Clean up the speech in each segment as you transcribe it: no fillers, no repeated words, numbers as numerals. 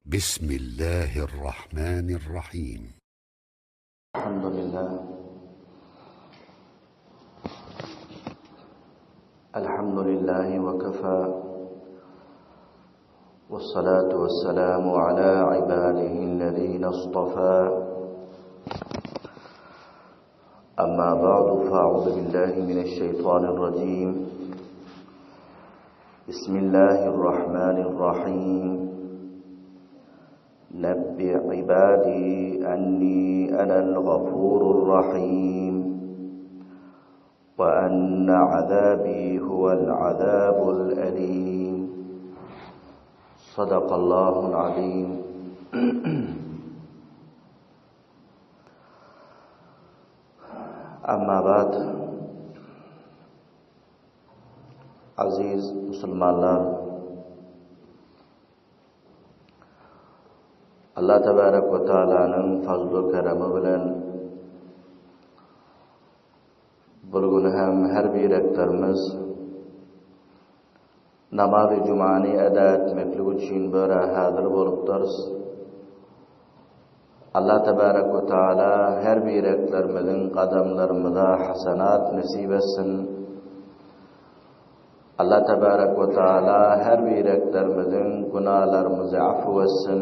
بسم الله الرحمن الرحيم الحمد لله الحمد لله وكفى والصلاة والسلام على عباده الذين اصطفى أما بعد فأعوذ بالله من الشيطان الرجيم بسم الله الرحمن الرحيم نبئ عبادي أني أنا الغفور الرحيم وأن عذابي هو العذاب الأليم صدق الله العظيم أما بعد Aziz musulmanlar! Allah tebarek we taalanyň fazly keremi bilen bu gün hem her bireklerimiz namazy jumany eda etmeklik üçin böre häzir bolupdyrys. Allah tebarek we taala her bireklerimiziň gadamlarymyza hasanat nesip etsin. Allah tebarek we taala her bireklerimiziň günalarymyzy afu etsin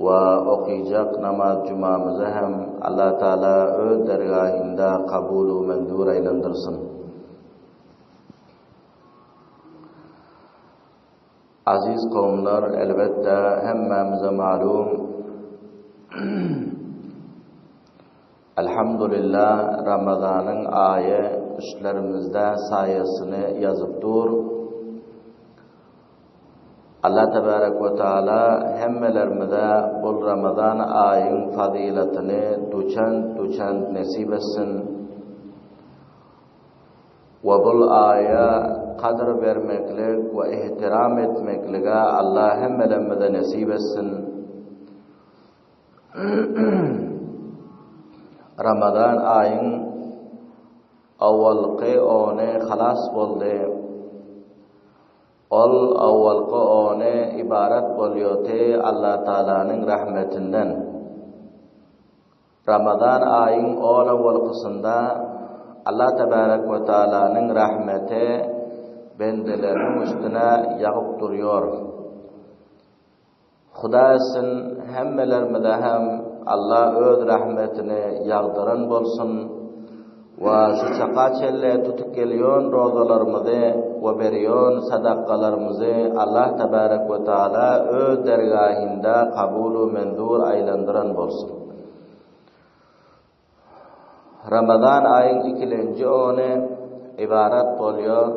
we okyjak namaz jumamyzy hem Allah taala öz dergahynda kabul we menzur aýlandyrsyn. Aziz kowumlar, elbetde, hemmämize malum, Elhamdulillah, Ramazanyň aýy üstlerimizde saýasyny ýazyp dur. Allah tebarek we taala hemmelerimize bul Ramazan aýyň fazylatyny duçant-duçant nesip etsin. We bul aýa kadyr bermeklik we ihtiram etmeklige Allah hemmelerimize nesip etsin. Ramazan aýyň owalky ony halas boldy. Ol owalky ony ybarat bolýoty Allah Taalanyň rahmetinden. Ramazan aýyň on owalkysynda Allah tebarek we taalanyň rahmeti bendeleriniň üstüne ýagyp durýor. Hudaý etsin hemmelerimize hem Allah öz rahmetini ýagdyran bolsun we şu çaka çenli tutup gelýon rozalarymyzy we berýon sadakalarymyzy Allah tebarek we taala öz dergahynda kabul we menzur aýlandyran bolsun. Ramazan aýyň ikilenji ony ybarat bolýar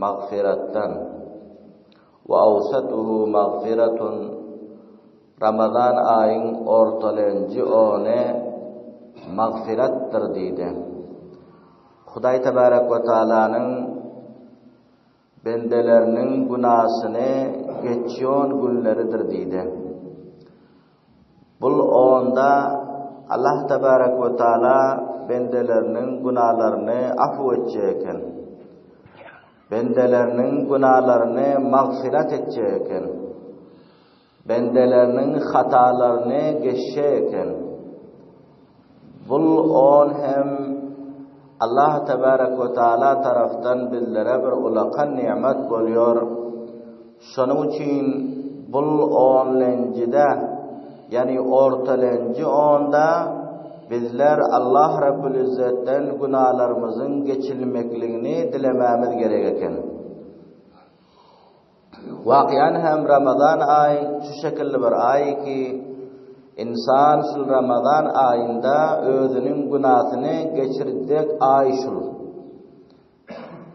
magfyratdan. Wa awsatuhu magfiratun Ramazan aýyň ortalenji ony magfyratdyr diýdi. Hudaý tebarek we taalanyň bendeleriniň günasyny geçýon günleridir diýdi. Bul onda Allah tebarek we taala bendeleriniň günalaryny afu etjek eken. Bendeleriniň günalaryny magfyrat etjek eken. Bendeleriniň hatalaryny geçjek eken. Bul on hem Allah tebarek we taala tarapdan bizlere bir ulakan nimet bolýar. Şonuň üçin bul onlenjide, ýagny ortalenji onda bizler Allah Rabbül Izzetden günalarymyzyň geçilmekligini dilemämiz gerek eken. Wakyýan hem Ramazan aý şu şekilli bir aý ki, insan şul Ramazan aýynda özüniň günasyny geçirjek aý şul.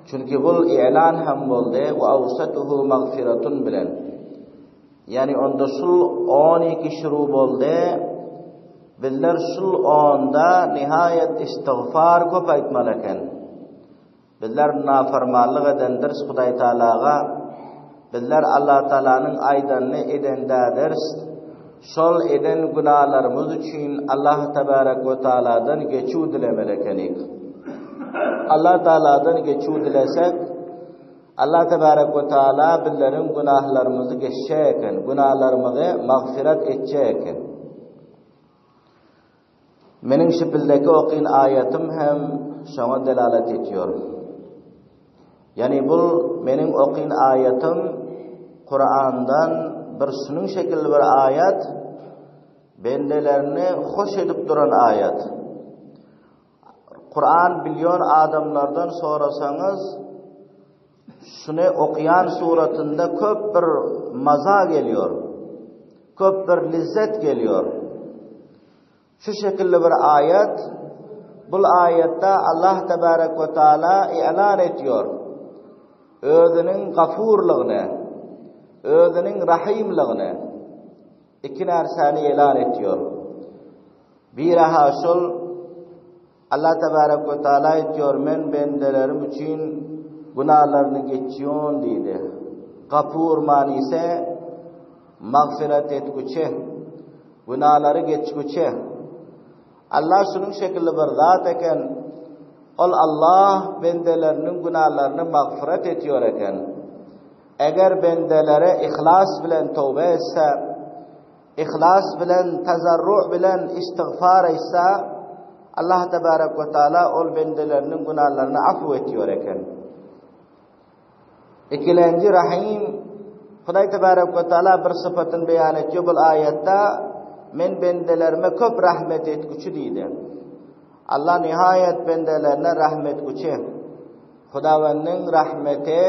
Çünki bul i'lan hem boldy, we awsatuhu magfiratun bilen. Ýagny onda şul 12 şuru boldy. Bizler şul onda nihaýet istigfar köp aýtmaly eken. Bizler nafarmanlyk edendiris Hudaý Taalaga. Bizler Allah Taalanyň aýdanyny eden dädiris. Şol eden günalarymyz üçin Allah Tebarek we Taaladan geçüw dilemeli ekenik. Allah Taaladan geçüw dilesek, Allah tebarek we taala bizleriň günahlarymyzy geçjek eken, günahlarymyzy magfiret etjek eken. Meniň şipildeki okyn aýatym hem şoňa delalet etýär. Ýani bul meniň okyn aýatym Kurandan bir şunuň şekilli bir aýat bendelerini hoş edip duran aýat. Kuran bilýon adamlardan sorasaňyz, şuny okýan suratynda köp bir maza gelýär. Köp bir lezzet gelýär. Şu şekilli bir aýat, bul aýatda Allah tebarek we taala i'lan etýär. Özüniň gafurlygyny, özüniň rahimlygyny iki närsäni elan etýär. Biri-ha şol, Allah tebarek we taala aýtýar, Men bendelerim üçin günalaryny geçýon diýdi. Gafur manysy magfiret etgüçi, günalary geçgüçi. Allah şunuň şekilli bir zat eken, ol Allah bendeleriniň günalaryny magfiret etýor eken. Eger bendelere ihlas bilen toba etse, Yhlas bilen, tazarru bilen istigfar aýtsa, Allah tebarek we taala ol bendeleriniň günalaryny afu etýär eken. Ikilenji Rahim Hudaý tebarek we taala bir sypatyny beýan etýär bu aýatda, Men bendelerime köp rahmet etgüçi diýdi. Allah nihaýat bendelerine rahmetgüçi. Hudawendiň rahmeti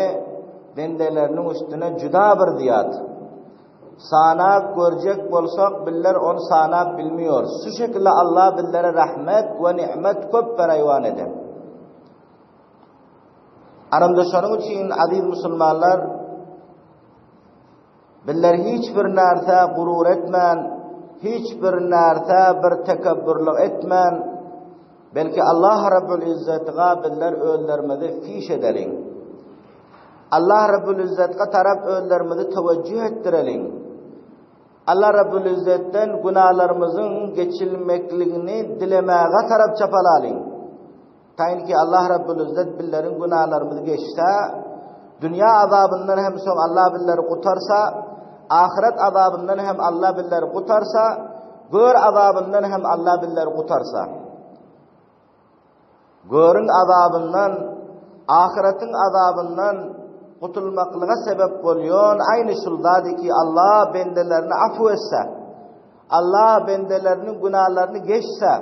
bendeleriniň üstüne juda bir zyýat. Sanap görjek bolsak bizler ony sanap bilmiýorys. Şu şekilde Allah bizlere rahmet we ni'met köp beraýwan eden. Anamda şonuň üçin aziz musulmanlar bizler hiç bir närse gurur etmän, hiç bir närse bir tekebburlyk etmän, belki Allah Rabbul Izzetga bizler özlerimizi fiş edeliň. Allah Rabbul Izzetga tarap özlerimizi teweccüh etdireliň. Allah Rabbul Izzetden günalarymyzyň geçilmekligini dilemäge tarap çapalalyň. Taýyn ki Allah Rabbul Izzet bizleriň günalarymyzy geçse, dünýä azabyndan hem soň Allah bizleri gutarsa, ahyret azabyndan hem Allah bizleri gutarsa, gör azabyndan hem Allah bizleri gutarsa. Görüň azabyndan, ahyretiň azabyndan gutulmaklyga sebep bolýan aýny şul zady ki Allah bendelerini afu etse, Allah bendeleriniň günalaryny geçse,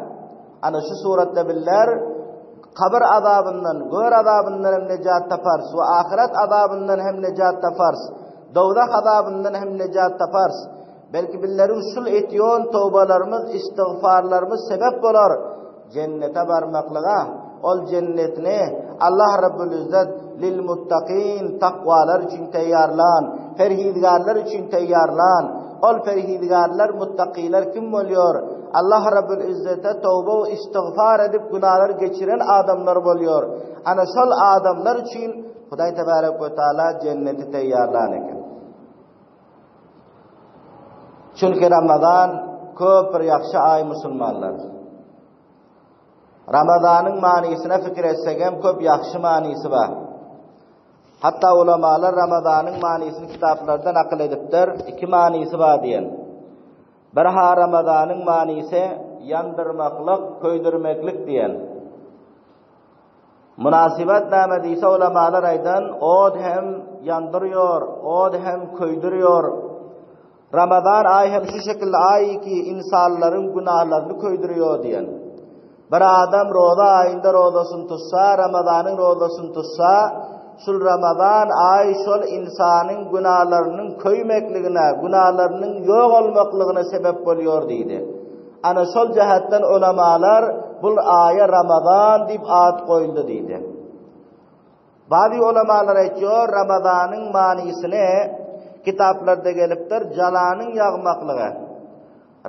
ana şu suratda biller kabyr azabyndan, gör azabyndan hem nejat taparys we ahyret azabyndan hem nejat taparys, dowzah azabyndan hem nejat taparys. Belki billeriň şul etýon tobalarymyz, istigfarlarymyz sebep bolar jennete barmaklyga, ol jennetini Allah Rabbul Izzet lil muttakin takwalar üçin taýýarlan, perhizgarlar üçin taýýarlan. Ol perhizgarlar, muttakiler kim bolýar? Allah Rabbul Izzete toba we istigfar edip günalar geçiren adamlar bolýar. Ana şol adamlar üçin Hudaý Tebarek we Taala jenneti taýýarlan eken. Çünki Ramazan köp bir ýagşy aý musulmanlar. Ramazanyň manysyna pikir etsek hem köp ýagşy manysy bar. Hatda ulamalar Ramazanyň manysyny kitaplarda nakyl edipdir, iki manysy bar diýen. Bir ha Ramazanyň manysy ýandyrmaklyk, köýdürmeklik diýen. Mynasybat näme diýse ulamalar aýdan, od hem ýandyrýar, od hem köýdürýär. Ramazan aýy hem şu şekilde aý ki ynsanlaryň günalaryny köýdürýär diýen. Bir adam roza aýynda rozasyny tutsa, Ramazanyň rozasyny tutsa, şul Ramazan aýy şol ynsanyň günalarynyň köýmekligine, günalarynyň ýok bolmaklygyna sebep bolýar diýdi. Ana şol jähetden ulamalar bul aýa Ramazan diýip at goýuldy diýdi. Bazy ulamalar aýtýar, Ramazanyň manysyny kitaplarda gelipdir, jalanyň ýagmaklygy.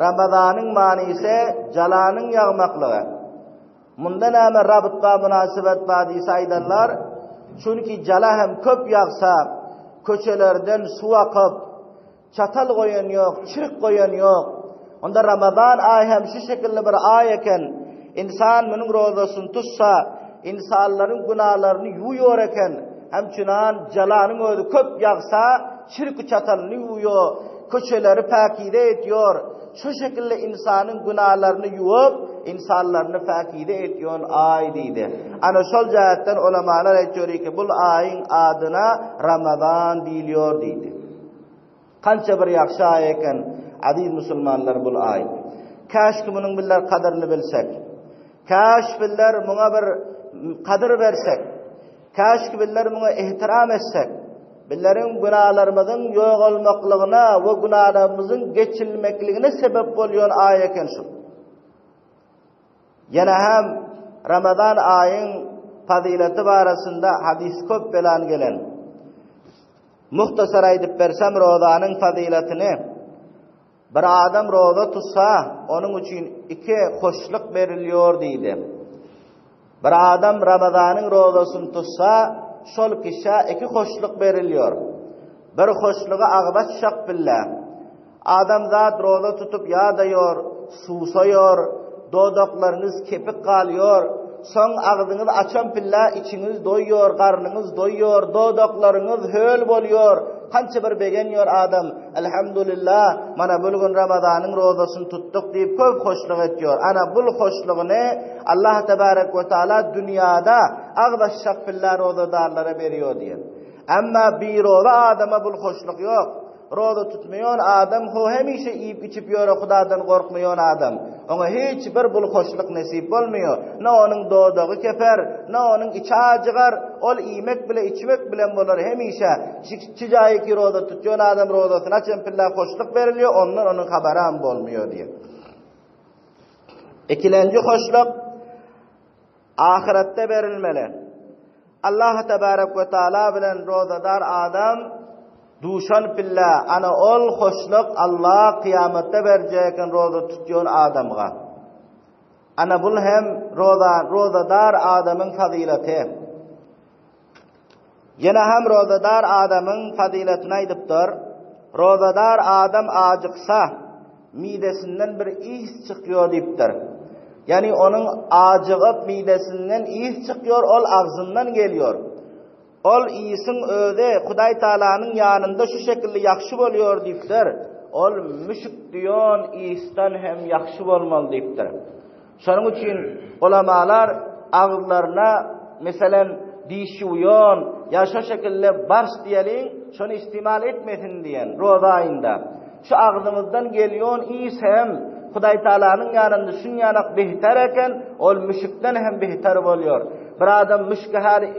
Ramazanyň manysy jalanyň ýagmaklygy. Munda näme rabt bar, mynasybet bar diýse aýdarlar, çünki jala hem köp ýagsa, köçelerden suw akyp, Çatal goýan ýok, çirik goýan ýok. Onda Ramazan aýy hem şu şekilli bir aý eken. Ynsan munuň rozasyny tutsa, ynsanlaryň günalaryny ýuwýar eken. Hemçinan jalanyň özi köp ýagsa, çirki çatalyny ýuwýar, köçeleri päkize etýär. Şu şekilde ynsanyň günalaryny ýuwup, ynsanlaryny päkize etýän aý diýdi. Ana şol jähetden ulamalar aýtýar ki, bul aýyň adyna Ramazan diýilýär diýdi. Kança bir ýagşy aý eken, aziz musulmanlar bul aý. Käşki munuň bizler gadyryny bilsek. Käş bizler muňa bir gadyr bersek. Käşki bizler muňa ihtiram etsek. Bizleriň günalarymyzyň ýogalmaklygyna we günalarymyzyň geçilmekligine sebep bolýan aý eken şu. Ýene hem Ramazan aýyň fazileti barasynda hadys köp belan gelen. Muhtasar aýdyp bersem rozanyň fazylatyny, Bir adam roza tutsa, onuň üçin iki hoşluk berilýär diýdi. Bir adam Ramazanyň rozasyny tutsa, şol kişä iki hoşluk berilýär. Bir hoşlugy agzy açjak bille. Adamzat roza tutup ýadaýar, susaýar, dodaklaryňyz kepik galýar, soň agzyňyzy açan pille içiňiz doýýar, garnyňyz doýýar, dodaklaryňyz höl bolýar, kança bir begenýär adam, Elhamdulillah, mana bul gün Ramazanyň rozasyny tutduk diýip köp hoşluk etýär. Ana bul hoşlugyny Allah tebarek we taala dünýada agzy açjak pille rozadarlara berýär diýen. Emma biroza adama bul hoşluk ýok. Roza tutmaýan adam ho hemişe iýip-içip ýöre Hudadan gorkmaýan adam. Oňa hiç bir bul hoşluk nesip bolmaýar. Ne onuň dodagy keper, ne onuň içi ajygar, ol iýmek bile içmek bilen bolar hemişe. Çijaýyki roza tutýan adam rozasyna çempilla hoşluk berilýär, ondan onuň habaram bolmaýar diýip. Ikilenji hoşluk Ahyretde berilmeli. Allah tebarek we taala bilen rozadar adam duşan pille, ana ol hoşluk Allah kyýamatda berjek eken roza tutýan adamga. Ana bul hem roza rozadar adamyň fazileti. Ýene hem rozadar adamyň fazylatyny aýdypdyr, Rozadar adam ajyksa, midesinden bir ys çykýar diýipdir. Ýagny onuň ajygyp midesinden ys çykýar, ol agzyndan gelýär. Ol ysyň özi Hudaý Taalanyň ýanynda şu şekilde ýagşy bolýar diýipdir. Ol müşk diýen ysdan hem ýagşy bolmaly diýipdir. Şonuň üçin ulamalar agyzlaryna, meselem, diş ýuwýan ýa şo şekilde barş diýeliň, şony istimal etmesin diýen roza aýynda. Şu agzyňyzdan gelýän ys hem Hudaý Taalanyň ýanynda şunýanak behter eken, ol müşükden hem behter bolýar. Bir adam müşki häli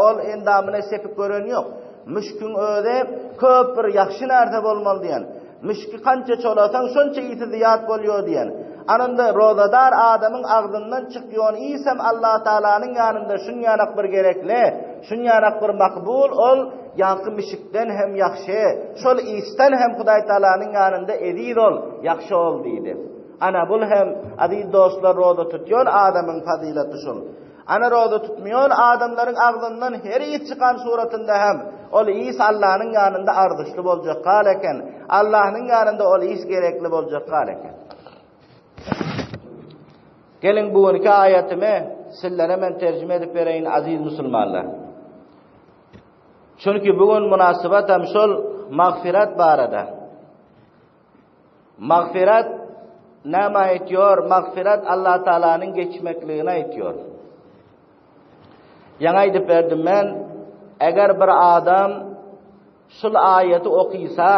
ol endamyna sepip gören ýok. Müşküň özi köp bir ýagşy närse bolmaly diýen. Müşki kança çolasaň, şonça ysy zyýat bolýar diýen. Ananda rozadar adamyň agzyndan çykýan ysam Allatagalanyň ýanynda şunýanak bir gerekli, şunýanak bir makbul, ol ýaňky mişikden hem ýagşy, şol ysdan hem Hudaýtagalanyň ýanynda eziz ol, ýagşy ol diýdi. Ana bul hem, aziz dostlar, roza tutýan adamyň fazylaty şul. Ana roza tutmaýan adamlaryň agzyndan her ys çykan suratynda hem ol ys Allanyň ýanynda arzyşly boljak gal eken. Allanyň ýanynda ol ys gerekli boljak gal eken. Geliň bu günki aýatymy sizlere men terjime edip bereýin aziz musulmanlar. Çünki bu gün munasybat hem şol magfirat barada. Magfirat näme aýtýar? Magfirat Allah Taalanyň geçmekligini aýtýar. Ýaňy aýdyp berdim men, eger bir adam şul aýaty okysa,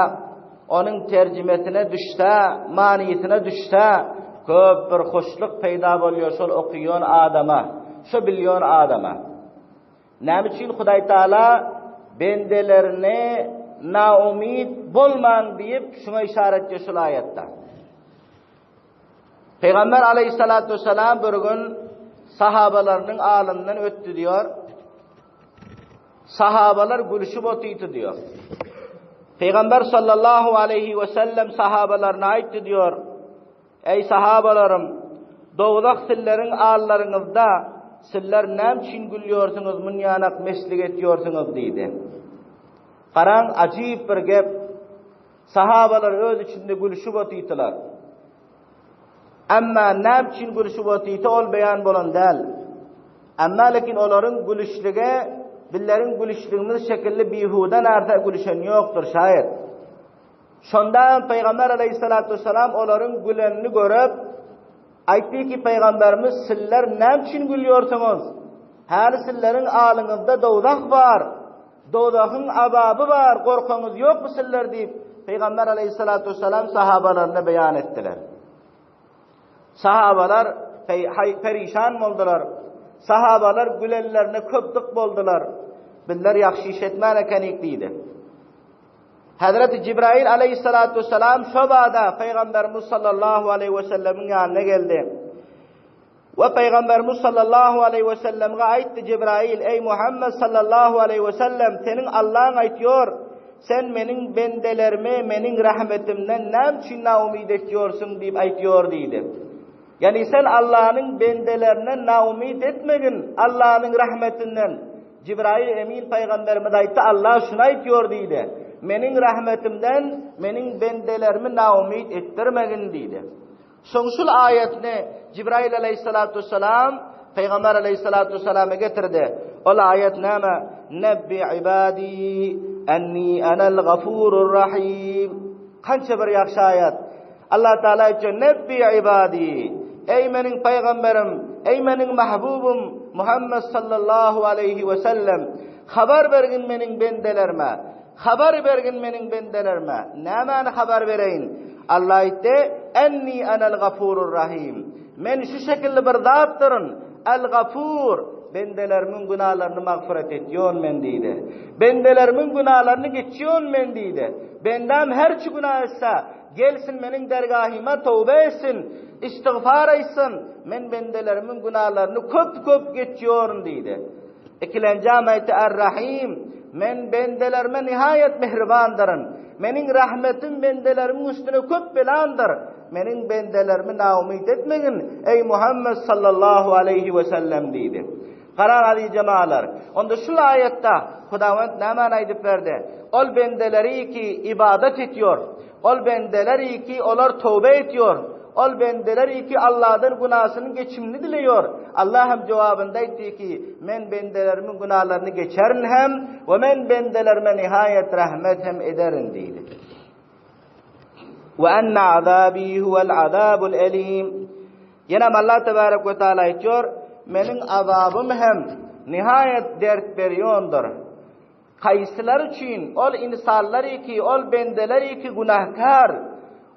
onuň terjimesine düşse, manysyna düşse, köp bir hoşluk peýda bolýar şol okaýan adama, şo bilýän adama. Näme üçin Hudaý Taala bendelerini naumyt bolmaň diýip şuňa işaret etýär şul aýatda. Pygamber aleyhissalatu vesselam bir gün sahabalarynyň alyndan ötdi diýär. Sahabalar gülüşip otyrdy diýär. Pygamber sallallahu aleyhi ve sellem sahabalaryna aýtdy diýär. Eý, sahabalarym! Dowzah sizleriň allaryňyzda, sizler näme üçin gülýärsiňiz, munýanak meslik etýärsiňiz? diýdi. Garaň, ajyp bir gep! Sahabalar öz içinde gülüşip otyrdylar. Emma näme üçin gülüşip otyrdy, ol beýan bolan däl. Emma lekin olaryň gülüşligi. Bizleriň gülüşligimiz şekilli bihuda närse gülüşen ýokdur şaýat. Şonda hem Pygamber aleýhissalatu wessalam olaryň gülenini görüp, aýtdy ki, Pygamberimiz sizler näme üçin gülýärsiňiz? Häli sizleriň alyňyzda dowzah bar. Dowzahyň azaby bar, gorkyňyz ýokmy sizler diýip, Pygamber aleýhissalatu wessalam sahabalaryna beýan etdiler. Sahabalar perişan boldular. Sahabalar gülenlerine köp dyk boldular. Bizler ýagşy iş etmän ekenik diýdi. Hazreti Jibrail aleyhissalatu vesselam şo bada Pygamberimiz sallallahu aleyhi ve sellemiň ýanyna geldi. We Pygamberimiz sallallahu aleyhi ve sellemge aýtdy Jibrail, Eý Muhammed sallallahu aleyhi ve sellem, seniň Allaň aýtýor, sen meniň bendelerimi meniň rahmetimden näme üçin naumyt etýorsyň diýip aýtýor diýdi. Ýagny sen Allanyň bendelerinden naumyt etmegin, Allanyň rahmetinden. Jibrail Emin pygamberimiz aýtdy, Allah şuny aýtýor diýdi. Meniň rahmetimden meniň bendelerimi naumyt etdirmegin diýdi. Soň şul aýatyny Jibrail aleýhissalatu wessalam Pygamber aleýhissalatu wessalama getirdi. Ol aýat näme? Nebbi ibadi enni enel gafurur rahim. Kança bir ýagşy aýat. Allah Taala aýtýar, Nebbi ibadi. Eý meniň pygamberim, eý meniň mahbubum Muhammed sallallahu aleýhi we sellem, habar bergin meniň bendelerime. Habar bergin meniň bendelerime. Nämäni habar bereýin? Allah aýtdy, Enni enel gafurur rahim. Men şu şekilli bir zatdyryn, El gafur, bendelerimiň günalaryny magfyrat etýon men diýdi. Bendelerimiň günalaryny geçýon men diýdi. Bendäm herçi günä etse, gelsin meniň dergahyma toba etsin, istigfar aýtsyn, men bendelerimiň günalaryny köp-köp geçýoryn diýdi. Ikilenjäm aýtdy, Er-Rahim, Men bendelerime nihaýat mähribandyryn. Meniň rahmetim bendelerimiň üstüne köp belandyr. Meniň bendelerimi naumyt etmegin, eý Muhammet sallallahu aleýhi we sellem diýdi. Garaň aziz jemalar, onda şul aýatda Hudawend nämäni aýdyp berdi? Ol bendeleri ki ibadat etýor, Ol bendeler ki olar toba etýor, Ol bendeler ki Allahdan günasynyň geçimini dileýor. Allah hem jogabynda aýtdy ki, Men bendelerimiň günalaryny geçerin hem we men bendelerime nihaýat rahmet hem ederin diýdi. We enne azabi huwel azabul elim. Ýene Allah tebarek we taala aýtýor, Meniň azabym hem nihaýat dert berýondyr. Haýsylar üçin ol ynsanlar ki, ol bendeler ki günäkär,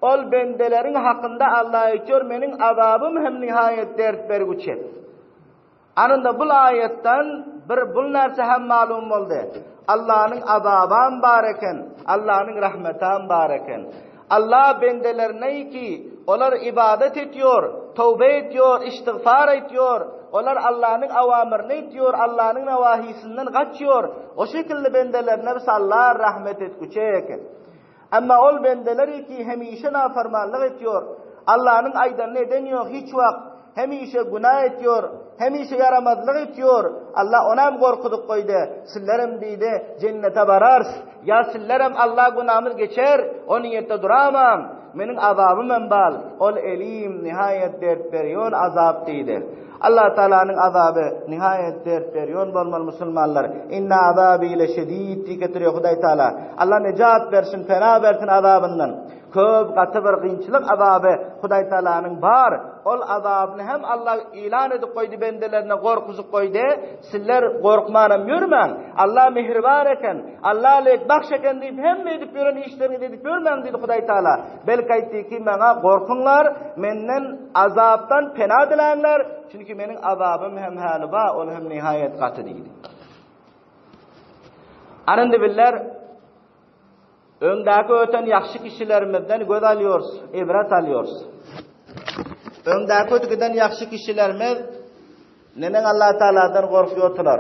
ol bendeleriň hakynda Allah aýtýar, meniň azabym hem nihaýat dert bergüçi. Anynda bul aýatdan bir bul närse hem malum boldy. Allanyň azabam bar eken, Allanyň rahmetam bar eken. Allah bendelerine ki, olar ibadet etýor, towbe etýor, istigfar aýtýor, olar Allanyň awamyryny etýor, Allanyň nawahisinden gaçýor. O şekilli bendelerine biz Allah rahmet etgüçe eken. Emma ol bendeler ki hemişe nafarmanlyk etýor, Allanyň aýdanyny eden ýok hiç wagt, hemişe günä etýor, hemişe ýaramazlyk etýor. Allah onam gorkuzyp goýdy, sizlerem diýdi, jennete barars. Ýa sizlerem Allah günamyz geçer, o niýetde duramam, meniň azabym hem bal, ol elim, nihaýat dert berýon azap diýdi. Allah Taalanyň azaby nihaýat dert berýon bolmaly musulmanlar. Inne azabi leşedid diýip getirýär Hudaý Taala. Allah nejat bersin, pena bersin azabyndan. Köp gaty bir gynçylyk azaby Hudaý Taalanyň bar. Ol azabyny hem Allah ilan edip goýdy bendelerine gorkuzyp goýdy. Sizler gorkmanam ýörmäň. Allah mehriban eken, Allah lekbahş eken diýip hemme edip ýören işleriňizi edip ýörmäň diýdi Hudaý Taala. Belki aýtdy ki, maňa gorkuňlar, menden azapdan pena diläňler, çünki meniň azabym hem häli bar, ol hem nihaýat gaty diýdi. Anyndy biller Öňdäki öten ýagşy kişilerimizden göz alýorys, ibret alýorys. Öňdäki ötüp giden ýagşy kişilerimiz neneň Allah Taaladan gorkýardylar.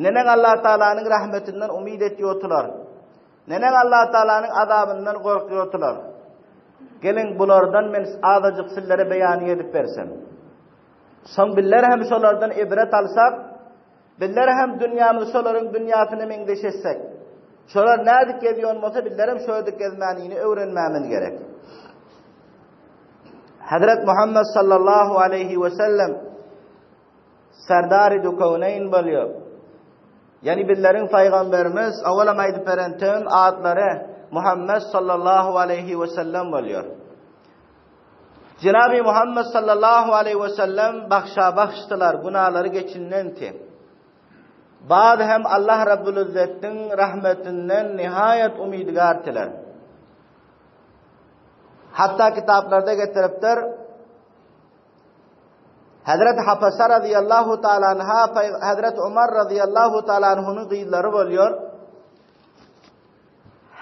Neneň Allah Taalanyň rahmetinden umyt etýärdiler. Neneň Allah Taalanyň azabyndan gorkýardylar. Geliň bulardan men azajyk sizlere beýan edip bersem. Soň bizler hem şolardan ibret alsak, Bizler hem dünýämizi şolaryň dünýäsine meňzeş etsek, şolar nädip gezýän bolsa bizlerem şöýdip gezmänini öwrenmämiz gerek. Hazret Muhammed sallallahu aleyhi ve sellem Serdary Dukawneyn bolýar. Ýagny bizleriň paýgamberimiz owalam aýdyp beren tüm atlary Muhammet sallallahu aleýhi we sellem bolýar. Jenaby Muhammet sallallahu aleýhi we sellem bagşa bagşdylar, günalary geçinden ki. Baz hem Allah Rabbul Izzetdiň rahmetinden nihaýat umydgardylar. Hatda kitaplarda getiripdir. Hazreti Hafsa radıyallahu taala anha Hazreti Umar radıyallahu taala anhunyň gyzlary bolýar.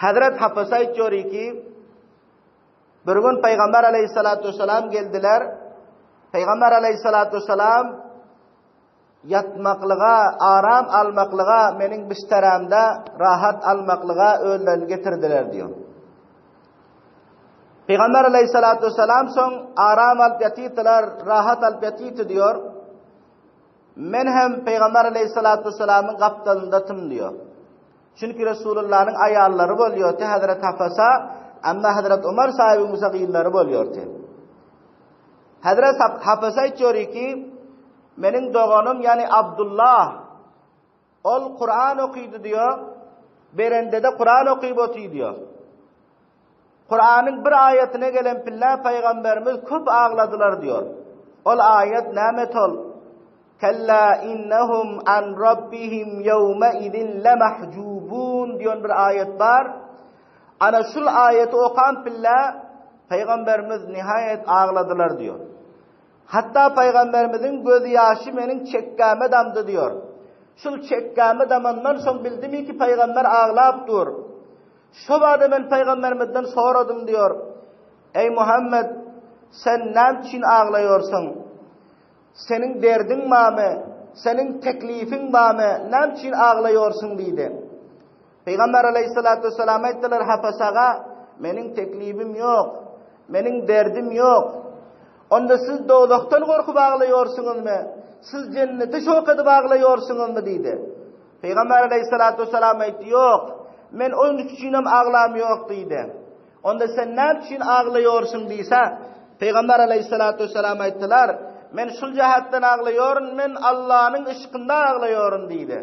Hazret Hafsa aýtýar ki, bir gün Peygamber aleyhissalatu vesselam geldiler. Peygamber aleyhissalatu vesselam ýatmaklyga, aram almaklyga, meniň bisteramda rahat almaklyga özlerini getirdiler diýýär. Pygamber aleyhissalatu vesselam soň aram alyp ýatypdylar, rahat alyp ýatypdy diýýär. Men hem Pygamber aleyhissalatu vesselamyň gapdalynda tym diýýär. Çünki Resulullahnyň aýallary bolýardy Hazret Hafasa, amma Hazret Umar sahibiň bolsa gyzlary bolýardy. Hazret Hafasa aýtýar ki, meniň doganym, ýani Abdullah Ol Kuran okydy diýýär, berendede Kuran okyp otyr diýýär. Kuranyň bir aýatyna gelen pille pygamberimiz köp agladylar diýýär. Ol aýat näme tol? Kella innahum an rabbihim ýawma idin lamahjubun diýen bir aýat bar. Ana şul aýaty okan pille pygamberimiz nihaýat agladylar diýýär. Hatda pygamberimiziň gözýaşy meniň çekgäme damdy diýýär. Şul çekgäme damandan soň bildimi ki pygamber aglap dur. Şo bada men pygamberimizden soradym diýýär. Eý Muhammet, sen näme üçin aglaýarsyň? Seniň derdiň barmy? Seniň teklifiň barmy? Näme üçin aglaýarsyň diýdi. Pygamber aleyhissalatu vesselam aýtdylar Hafasaga, meniň teklibim ýok, meniň derdim ýok. Onda siz dowzahdan gorkup aglaýarsyňyzmy? Siz jenneti şowk edip aglaýarsyňyzmy diýdi. Pygamber aleyhissalatu vesselam aýtdy, ýok, men onuň üçinem aglam ýok diýdi. Onda sen näme üçin aglaýarsyň diýse, Pygamber aleyhissalatu vesselam aýtdylar, men şul jähetden aglaýaryn, men Allanyň yşkynda aglaýaryn diýdi.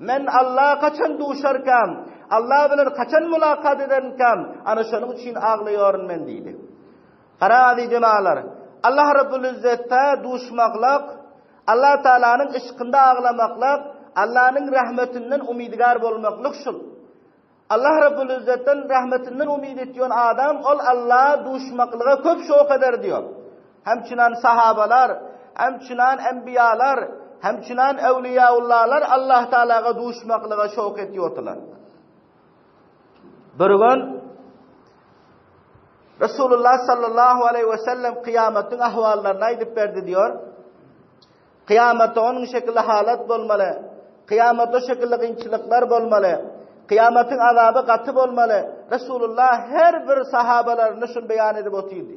Men Alla kaçan duşarkam, Alla bilen kaçan mulakat ederkam, ana şonuň üçin aglaýaryn men diýdi. Gara aziz jemalar, Allah Rabbul Izzetde duşmaklyk, Allah Taalanyň yşkynda aglamaklyk, Allanyň rahmetinden umydgar bolmaklyk şul. Allah Rabbul Izzetden rahmetinden umyt etýän adam ol Allaha duşmaklyga köp şowk eder diýär. Hem çynan sahabalar, hem çynan enbiýalar, hem çynan ewliýaullalar Allah Taalaga duşmaklyga şowk etýärdiler. Bir gün Resulullah sallallahu aleyhi ve sellem kıyamatyň ahwallaryny aýdyp berdi diýär. Kyýamatda onuň şekilli halat bolmaly. Kyýamatda o şekilli kynçylyklar bolmaly. Kyýamatyň azaby gaty bolmaly. Resulullah her bir sahabalaryna şuny beýan edip otyrdy.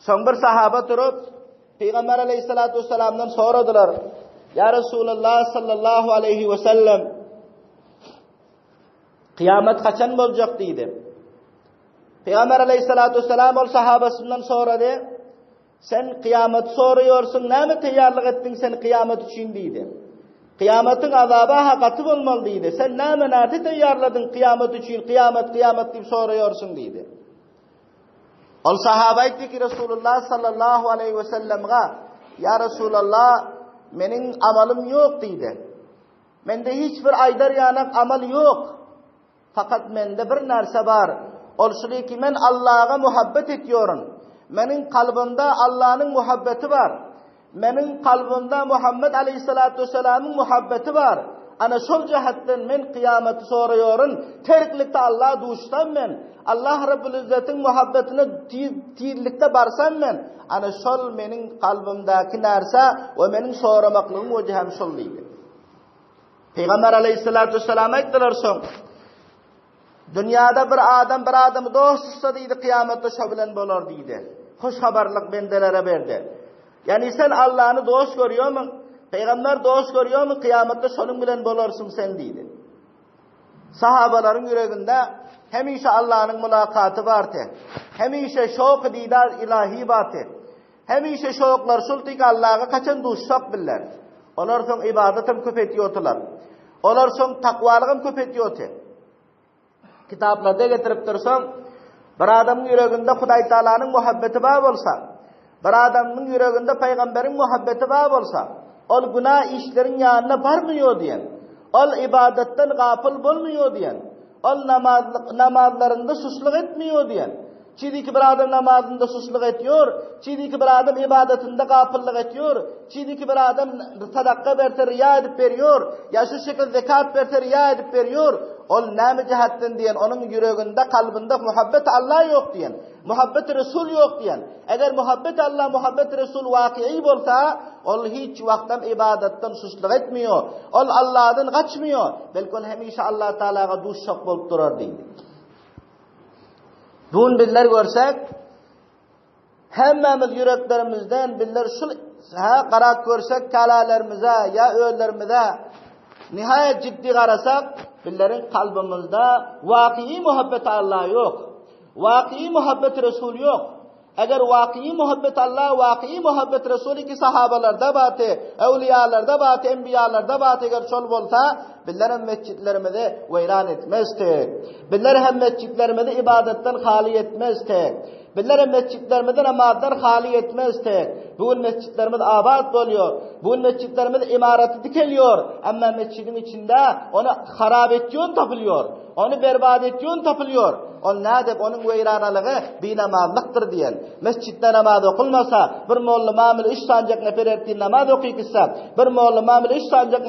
Soň bir sahaba turup, Pygamber aleyhissalatu vesselamdan soradylar. Ya Resulullah sallallahu aleyhi ve sellem, Kyýamat haçan boljak diýdi. Pygamber aleyhissalatu vesselam ol sahabasyndan sorady. Sen kyýamaty soraýarsyň, näme taýýarlyk etdiň sen kyýamat üçin diýdi. Kyýamatyň azaby-ha gaty bolmaly diýdi. Sen näme näte taýýarladyň kyýamat üçin, kyýamat, kyýamat diýip soraýarsyň diýdi. Ol sahaba aýtdy ki, Resulullah sallallahu aleyhi ve sellemga, Ýa Resulallah, meniň amalym ýok diýdi. Mende hiç bir aýdar ýanak amal ýok. Fakat mende bir närse bar. Ol şuly ki, men Allaha muhabbet etýorun. Meniň kalbymda Allanyň muhabbeti bar. Meniň kalbymda Muhammed aleyhissalatu vesselamyň muhabbeti bar. Ana şol jähetden men kyýamaty soraýorun. Terklikde Allaha duşsam men, Allah Rabbul Izzetiň muhabbetine tizlikde barsam men, ana şol meniň kalbymdaky närse we meniň soramaklygym weji hem şol diýdi. Pygamber aleyhissalatu vesselam aýtdylar soň, Dünýäde bir adam bir adamy dost tutsa diýdi, kyýamatda şo bilen bolar diýdi. Hoş habarlyk bendelere berdi. Ýani sen Allany dost görýärmiň? Pygamber dost görýärmiň? Kyýamatda şonuň bilen bolarsyň sen diýdi. Sahabalaryň ýüreginde hemişe Allanyň mulakaty bardy. Hemişe şowky didar ilahi bardy. Hemişe şowklar şul tik Allaga kaçan duşsak biller. Olar soň ibadatam köp etýotylar. Olar soň takwalygam köp etýordy. Kitaplarda getiripdir soň, bir adamyň ýüreginde Hudaý Taalanyň muhabbeti bar bolsa, bir adamyň ýüreginde pygamberiň muhabbeti bar bolsa, ol günä işleriň ýanyna barmyýor diýen. Ol ybadatdan gapyl bolmyýor diýen. Ol namazlyk namazlarynda suslyk etmiýor diýen. Çiziki bir adam namazynda suslyk etýor, çiziki bir adam ybadatynda gapyllyk etýor, çiziki bir adam sadaka berse riýa edip berýor, ýa şu şekil zekat berse riýa edip berýor. Ol näme jähetden diýen, onuň ýüreginde, kalbynda muhabbet Alla ýok diýen, muhabbet Resul ýok diýen. Eger muhabbet Alla, muhabbet Resul wakyýy bolsa, ol hiç wagtam ybadatdan suslyk etmiýor. Ol Alladan gaçmyýor, belki ol hemişe Allah Taalaga duşak bolup durar diýdi. Bu gün bizler görsek, hemmämiz ýüreklerimizden bizler şul ha garap görsek kalalarymyza ýa özlerimize nihaýat ciddi garasak, bizleriň kalbymyzda wakyýy muhabbet Allah ýok. Wakyýy muhabbet Resul ýok. Eger wakyýy muhabbet Allah, wakyýy muhabbet Resul ki sahabalarda baty, öwliýalarda baty, enbiýalarda baty eger şol bolsa, bizler hem mesjitlerimizi weýran etmezdik. Bizler hem mesjitlerimizi ibadatdan haly etmezdik. Bizler hem mesjitlerimizi namazdan haly etmezdik. Bu gün mesjitlerimiz abat bolýar. Bu gün mesjitlerimiz imaraty dikelýär. Emma mesjidiň içinde ony harap etýän tapylýar. Ony berbat etýän tapylýar. Ol nädip onuň weýranalygy binamazlykdyr diýen. Mesjitde namaz okulmasa, bir molla mamyl üç sanjak nefer ertir namaz oky gitse, bir molla mamyl üç sanjak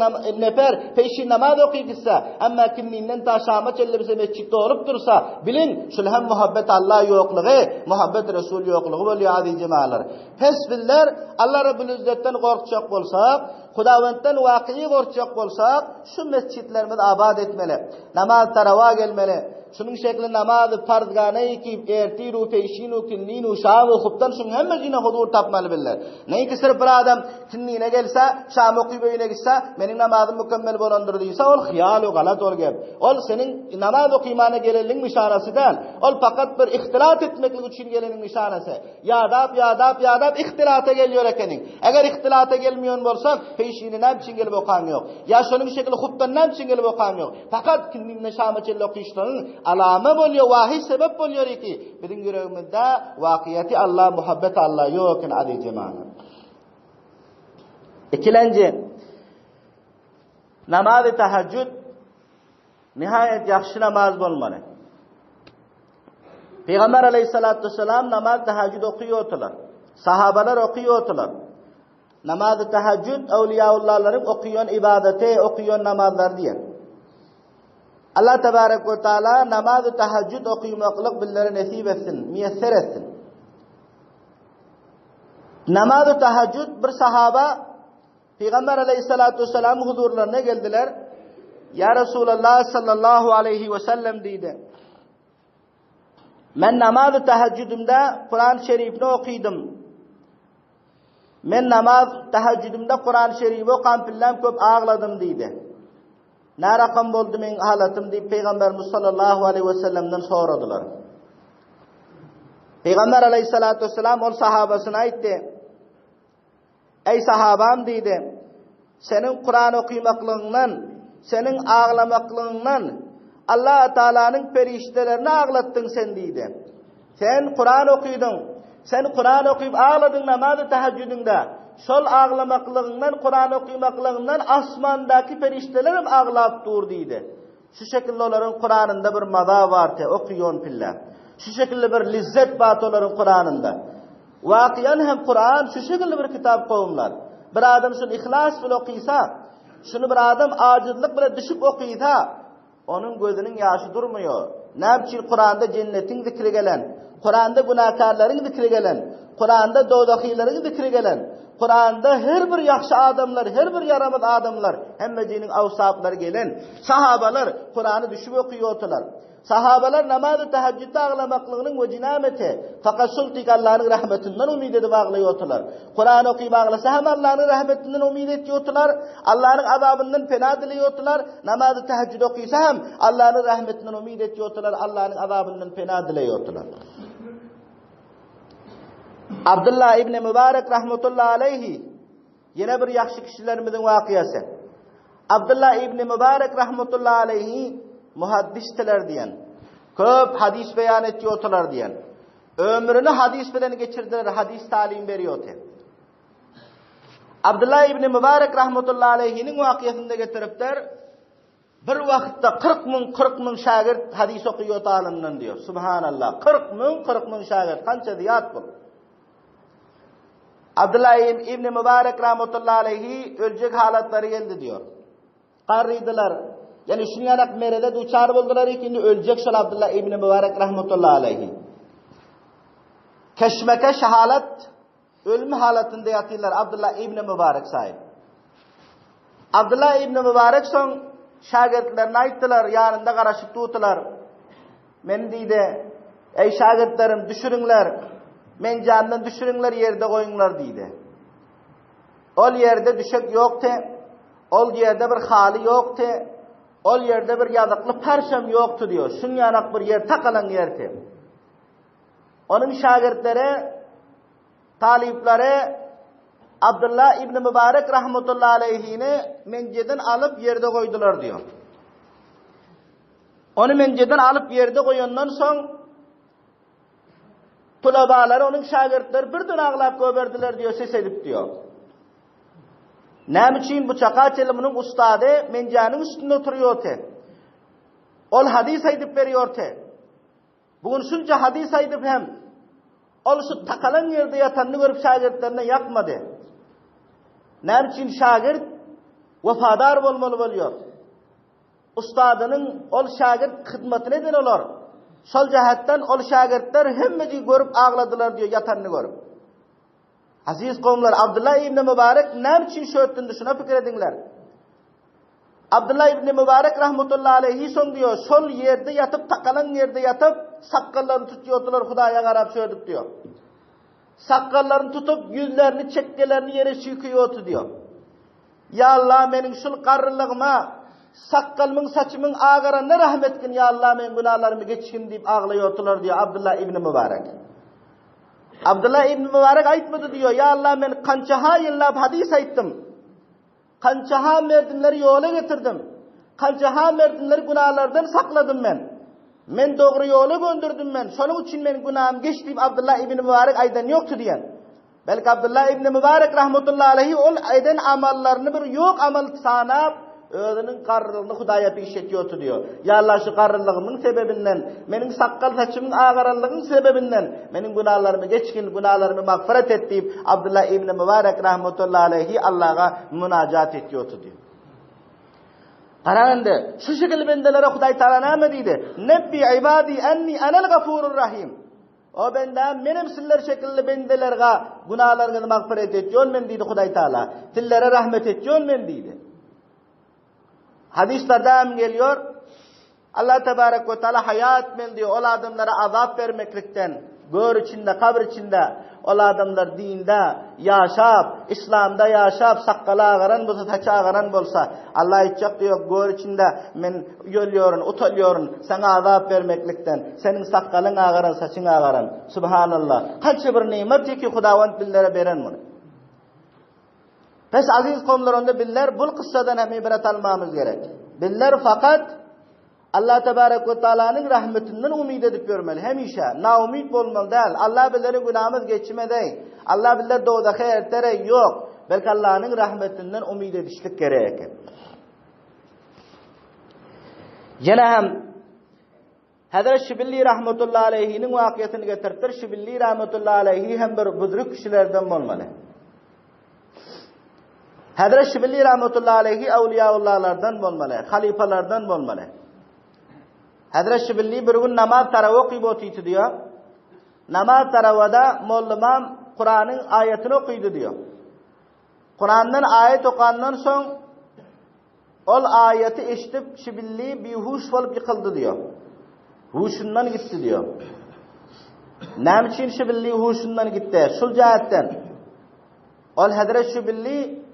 nefer peşin namaz oky gitse, emma kindinden ta şama çenli bize mesjitde olup dursa, biliň, şul hem muhabbet Alla ýoklugy, muhabbet Resul ýoklugy bolýar aziz jemalar. Pes bizler Alla Rabbül Izzetden gorkjak bolsak, Hudawentden wakyýy gorkjak bolsak, şu mesjitlerimizi abat etmeli. Namaz tarawa gelmeli. Şunuň şekli namazy parzgana ekip, ertir-u, peşin-u, kinnin-u, şam-u, hupdan şuň hemmesine huzur tapmaly bizler. Neýki syrf bir adam kinnine gelse, şam okyp öýüne gitse, meniň namazym mükemmel bolandyr diýse, ol hyýal-u galat ol gep. Ol seniň namaz okymana gelenligiň nyşanasy däl. Ol pakat bir ihtilat etmeklik üçin geleniň nyşanasy. Ýadap, ýadap, ýadap ihtilata gelýär ekeniň. Eger ihtilata gelmeýän bolsaň, peşini näme üçin gelip okaň ýok? Ýa şonuň şekili hupdan näme üçin gelip okaň ýok? Fakat kindinden şama çenli okyşlygyň alama bolýar, wahy sebep bolýar ki, biziň ýüregimizde wakyýaty Allah, muhabbet Allah ýok eken aziz jemagat. Ikilenji namazy tahajjud Nihaýat ýagşy namaz bolmaly. Pygamber aleyhissalatu vesselam namaz tahajjud okyýordylar. Sahabalar okyýordylar. Namaz tahajjud awliýaullalaryň okyýan ibadaty, okyýan namazlary diýen. Allah tebarek we taala namaz tahajjud okymaklyk bizlere nesip etsin, miýesser etsin. Namaz tahajjud bir sahaba Pygamber aleýhissalatu wessalamyň huzurlaryna geldiler. Ýa Resulallah sallallahu aleýhi we sellem diýdi. Men namazy tahajjudymda Kuran şerifini okydym. Men namaz tahajjudymda Kuran şerifi okan pilläm köp agladym diýdi. Nä rakam boldy meň halatym diýip Pygamberimiz sallallahu aleýhi we sellemden soradylar. Pygamber aleýhissalatu wessalam ol sahabasyna aýtdy. Eý sahabam diýdi, seniň Kuran okymaklygyňdan, seniň aglamaklygyňdan Allah Taalanyň perişdelerini aglatdyň sen diýdi. Sen Kuran okydyň, sen Kuran okyp agladyň namazy tahajjüdiňde. Şol aglamaklygyňdan, Kuran okymaklygyňdan asmandaky perişdelerem aglap dur diýdi. Şu şekilde olaryň Kuranynda bir maza bar te okyýon pille. Şu şekilde bir lizzet bar olaryň Kuranynda. Wakyýan hem Kuran şu şekilde bir kitap kowumlar. Bir adam şuny ihlas bile okysa, şuny bir adam ajyzlyk bile düşüp okysa, onuň gözüniň ýaşy durmaýar. Näme üçin Kuranda jennetiň zikri gelen, Kuranda günäkärleriň zikri gelen, Kuranda dowzahylaryň zikri gelen, Kuranda her bir ýagşy adamlar, her bir ýaramaz adamlar, hemmejiniň awsaplary gelen. Sahabalar Kurany düşüp okyýordylar. Sahabalar namazy tahajjütde aglamaklygynyň wejinameti, fakat şol tik Allanyň rahmetinden umyt edip aglaýordylar. Kuran okyp aglasa hem Allanyň rahmetinden umyt etýordylar, Allanyň azabyndan pena dileýordylar, namazy tahajjüt okysa hem Allanyň rahmetinden umyt etýordylar, Allanyň azabyndan pena dileýordylar. Abdullah ibn Mübarek rahmetullahi aleyhi ýene bir ýagşy kişilerimiziň wakyýasy. Abdullah ibn Mübarek rahmetullahi aleyhi muhaddisdiler diýen. Köp hadis beýan etýotylar diýen. Ömrüni hadis bilen geçirdiler, hadis talim berýoty. Abdullah ibn Mübarek rahmetullahi aleyhiniň wakyýasynda getiripdir. Bir wagtda 40 müň, 40 müň şägirt hadis okyýoty alyndan diýär. Subhanallah. 40 müň, 40 müň şägirt kança zyýat bul. Abdullah ibn Mübarek rahmetullahi aleyhi öljek halatlary geldi diýär. Garrydylar. Ýani şuny ýanak mereze duçar boldular indi öljek şol Abdullah ibn Mübarek rahmetullahi aleyhi. Keşmekeş halat Ölüm halatynda ýatyrlar Abdullah ibn Mübarek saýyp. Abdullah ibn Mübarek soň şägirtlerine aýtdylar, ýanynda garaşyp durdylar. Men diýdi, Eý şägirtlerim, düşüriňler. Men jandan düşüriňler, ýerde goýuňlar diýdi. Ol ýerde düşek ýokdy. Ol ýerde bir haly ýokdy. Ol ýerde bir ýazykly parşam ýokdy diýyor. Şuň ýanak bir ýer takalan ýerdi. Onuň şägirtleri, talyplary Abdullah ibn Mübarek rahmetullahi aleyhini menjeden alyp ýerde goýdular diýýär. Ony menjeden alyp ýerde goýandan soň tulabalary onuň şägirtleri birden aglap goýberdiler diýýär, ses edip diýýär. Näme üçin bu çaka çenli munuň ustady menjäniň üstünde oturýardy. Ol hadys aýdyp berýärdi. Bu gün şunça hadys aýdyp hem, ol şu takalan ýerde ýatanyny görüp şägirtlerine ýakmady. Näme üçin şägirt wepadar bolmaly bolýar? Ustadynyň ol şägirt hyzmatyny eden olar. Şol jähetden ol şägirtler hemmejigi görüp agladylar diýýär ýatanyny görüp. Aziz kowumlar, Abdullah ibn Mübarek näme üçin şu ötdündi şuna pikir ediňler. Abdullah ibn Mübarek rahmetullahi aleyhi soň diýýär, şol ýerde ýatyp, takalan ýerde ýatyp, sakgallaryny tutýardylar, Hudaýa garap şödüp diýýär. Sakgallaryny tutup, ýüzlerini, çekgelerini ýere çüýküýärdi diýýär. Ýa Allah, meniň şul garrylygyma, sakgalymyň, saçymyň agaranyna rahmet etgin, ýa Allah, meniň günalarymy geçgin diýip aglaýardylar diýýär Abdullah ibn Mübarek. Abdullah ibn Mübarek aýtmady diýýär, ýa Allah, men kança-ha ýyllap hadys aýtdym. Kança-ha merdimleri ýola getirdim. Kança-ha merdimleri günalardan sakladym men. Men dogry ýola gönderdim men. Şonuň üçin men günahym geç diýip Abdullah ibn Mübarek aýdan ýokdy diýen. Belki Abdullah ibn Mübarek rahmetullahi aleyhi ol eden amallaryny bir ýok amal sanap, özüniň garrylygyny Hudaýa piş etýordy diýýär. Ýa Allah şu garrylygymyň sebebinden, meniň sakgal saçymyň agaranlygyň sebebinden meniň günalarymy geçgin, günalarymy magfyrat et diýip Abdullah ibn Mübarek rahmetullahi aleyhi Allaha munajat etýordy diýýär. Garaň indi, şu şekil bendelere Hudaý Taala näme diýdi? Nebbi ibadi enni enel gafurur rahim. O bendäm, menem sizler şekilli bendelerge günalaryňyzy magfyret etýän men diýdi Hudaý Taala. Sizlere rahmet etýän men diýdi. Hadyslarda hem gelýär. Allah tebarek we taala haýat men diýär, ol adamlara azap bermeklikden, gör içinde, kabr içinde, ol adamlar dinde ýaşap, islamda ýaşap, sakgaly agaran bolsa, saçy agaran bolsa, Allah aýtjak diýär, gör içinde men Uýalýaryn, utalýaryn saňa azap bermeklikden. Seniň sakgalyň agaran, saçyň agaran. Subhanallah. Kança bir nimet ki Hudawand bizlere beren muny. Pes aziz kowumlar onda bizler bul kyssadan hem ibret almamyz gerek. Bizler fakat Allah tebarek we taalanyň rahmetinden umyt edip ýörmeli hemişe. Naumyt bolmaly däl. Allah bizleriň günahymyz geçmedi. Allah bizler dowzaha ertere ýok. Belki Allahnyň rahmetinden umyt edişlik gerek eken. Ýene hem Hazret Şibilli rahmetullahi aleyhiniň wakyýasyny getiripdir. Şibilli rahmetullahi aleyhi hem bir büzrük kişilerden bolmaly. Hazret Şibilli rahmetullahi aleyhi awliýaullahlardan bolmaly, halypalardan bolmaly. Hazret Şibilli bir gün namaz tarawy okyp otydy diýýär. Namaz tarawada mollumam Kuranyň aýatyny okydy diýýär. Kurandan aýat okandan soň ol aýaty eşidip Şibilli bihuş bolup ýykyldy diýýär. Huşundan gitdi diýýär. Näme üçin Şibilli huşundan gitdi? Şul jähetden. Ol Hazret Şibilli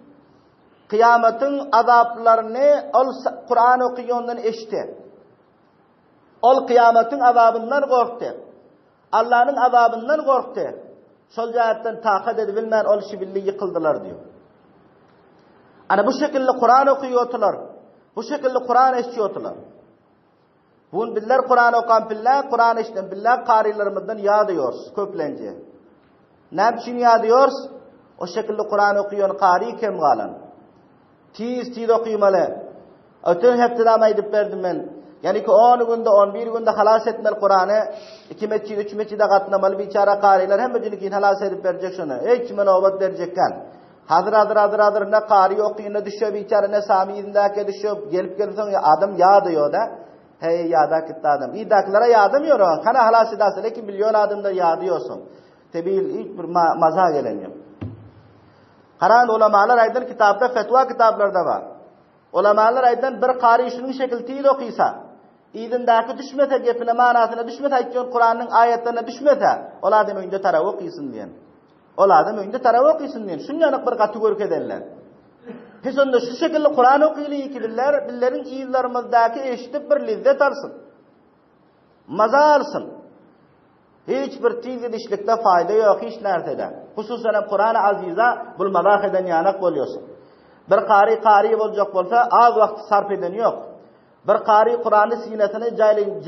kyýamatyň azaplaryny ol Kuran okaýandan eşitdi. Ol kyýamatyň azabyndan gorkdy. Allanyň azabyndan gorkdy. Şol jähetden takat edibilmän ol Şibilli ýykyldylar diýýär. Ana bu şekilde Kur'an okuýardylar. Bu şekilde Kur'an eşitýärdiler. Bu gün bizler Kur'an okan pille, Kur'an eşiden pille karylarymyzdan ýadıyoruz köplenje. Näme üçin ýadıyoruz? O şekilde Kur'an okuýan kary kem galan. Tiz tiz okymaly. Öten hepdedem aýdyp berdim men. Ýani ki 10 günde, 11 günde halas etmeli Kur'any. 2 metjid, 3 metjide gatnamaly biçara karylar hemme günükin halas edip berjek şony. Hiç kime nobat berjekkan. Hazyr hazyr hazyr hazyr ne kary okyna düşýär biçara ne sami yzyndaky düşýär. Gelip gelip soň adam ýadaýar-da. Heý ýada gitdi adam. Ýadaklara ýadamýar o. Kana halas edasy lekin milyon adamlar ýadýarsyň. Tebil hiç bir maza gelen ýok. Karan ulamalar aýdan kitapda fetwa kitaplarda bar. Ulamalar aýdan bir kary şunuň şekil tiz okysa, yzyndaky düşmese gepine manasyna düşmese aýtýan Kuranyň aýatlaryna düşmese, ol adam öýünde tarawy okysyn diýen. Ol adam öýünde tarawy okysyn diýen. Şunýalyk bir gaty görkezenler. Pes onda şu şekilde Kuran okyly ki biller, billeriň yzlarymyzdaky eşidip bir lezzet alsyn. Maza alsyn. Hiç bir tiz gidişlikde faýda ýok hiç närsede. Hususan hem Kurany Aziza bul mazah eden ýanak bolýarsyň. Bir kary kary boljak bolsa az wagt sarp eden ýok. Bir kary Kurany synasyna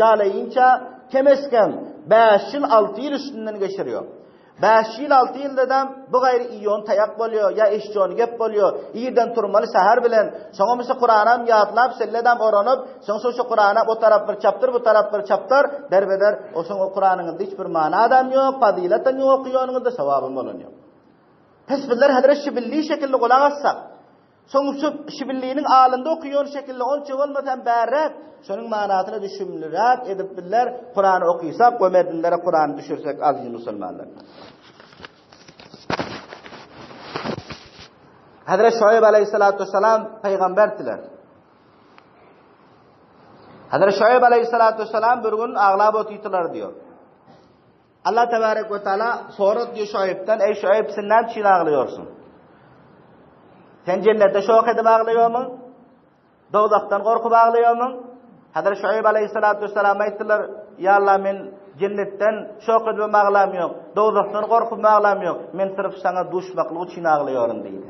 jalaýynça kem-es-kem 5 ýyl 6 ýyl üstünden geçirýär. Bäş ýyl, alty ýyldadam bu gaýry iýon taýak bolýar, ýa eşjon gep bolýar. Irden turmaly säher bilen, soňam şu Kuranam ýatlap, selledam oranyp, soň şo şu Kurana o tarap bir çapdyr, bu tarap bir çapdyr, derbeder, o soň o Kuranyňyzda hiç bir manadam ýok, fazylatam ýok, okaýanyňyzda sogabam bolan ýok. Pes bizler Hezret Şibilli şekilli gulak assak, Soň şu Şibilliniň alynda okaýan şekilde onça bolmasa hem bärräk, şonuň manasyna düşümliräk edip bizler Kurany okysak we merdimlere Kurany düşürsek aziz musulmanlar. Hazret Şuaýb aleyhissalatu vesselam pygamberdiler. Hazret Şuaýb aleyhissalatu vesselam bir gün aglap otydylar diýär. Allah tebarek we taala sorady diýär Şuaýbdan, "Eý Şuaýb, sen näme üçin aglaýarsyň? Sen jennete şok edip aglaýarmyň? Dowzahdan gorkup aglaýarmyň?" Hazret Şuaýb aleyhissalatu vesselam aýtdylar, "Ýa Allah, men jennetden şok edip aglam ýok, dowzahdan gorkup aglam ýok. Men syrf saňa duşmaklyk üçin aglaýaryn" diýdi.